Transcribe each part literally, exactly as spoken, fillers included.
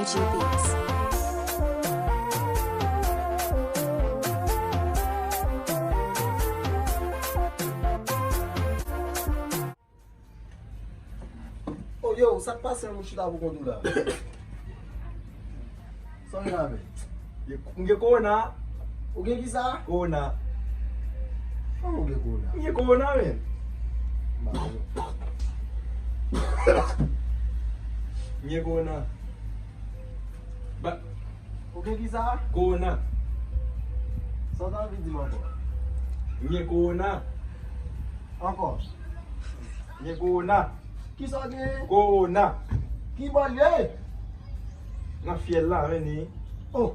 G Beats. Oh, yo, sa k pase, moun chita pou kont ou la? Sa w gen avè l? M gen kowona. Ou gen kisa? Kowona. Kòman ou gen kowona? M gen kowona, men. M pa konnen. M gen kowona. Ba, Ou gen kisa? Kowona. Sa w ta anvi di m ankò? M gen kowona. Ankò? M gen kowona. Kisa w gen? Kowona. Ki bò l ye? Nan fyèl la, men ni. Oh!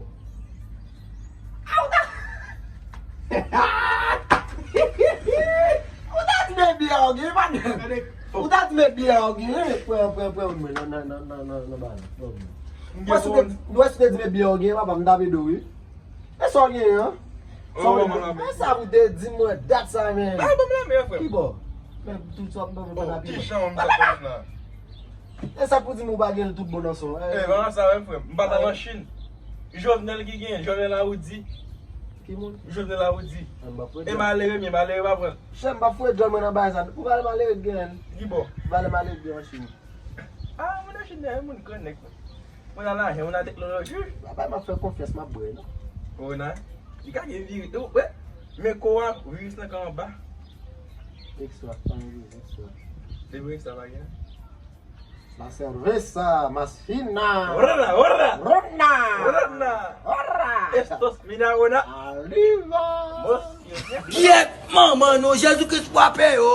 Ou ta di men byè w gen, pa gen. Ou ta di men byè w gen, pran, pran, pran yon mwen nan, nan, nan, nan, nan, nan ba la. Pran yon mwen. Mwen si te, mwen si te di men byè w gen, papa, m ta pede w, wi. E sa w gen an? Sa w gen? E sa pou te di mwen dat sa, men. Ba, ban m lanmen, frè. Ki bò? Men tout sa, m pa konn api. Ki jan w sa konn la? E sa pou di m ou pa gen l tout bon nan son. E, ban sa, wi, frè. M pa t al an Chin. Jovenel ki gen, Jovenel Awoudi. Ki moun? Jovenel Awoudi. E malere, men malere pa pran. Chè, m pa foure djòl mwen nan bagay sa. Pou pale malere gen. Ki bò? Pale malere gen an Chin. Ah, moun an Chin, moun gran nèg. Moun an lajan, moun an teknoloji. Papa, m ap fè konfyans, m ap bwè, non. Kowona. Li ka gen viris. Ou wè? Men kowa, viris lan ka anba. Ekstra, pa gen viris, ekstra. Se vre, ekstra pa gen. La cerveza más fina. Rona, rona. Rona. Rona. Rona. Estos mira rona. Arriba. Mos. Gyèt manman nou, Jezi Kris frape yo.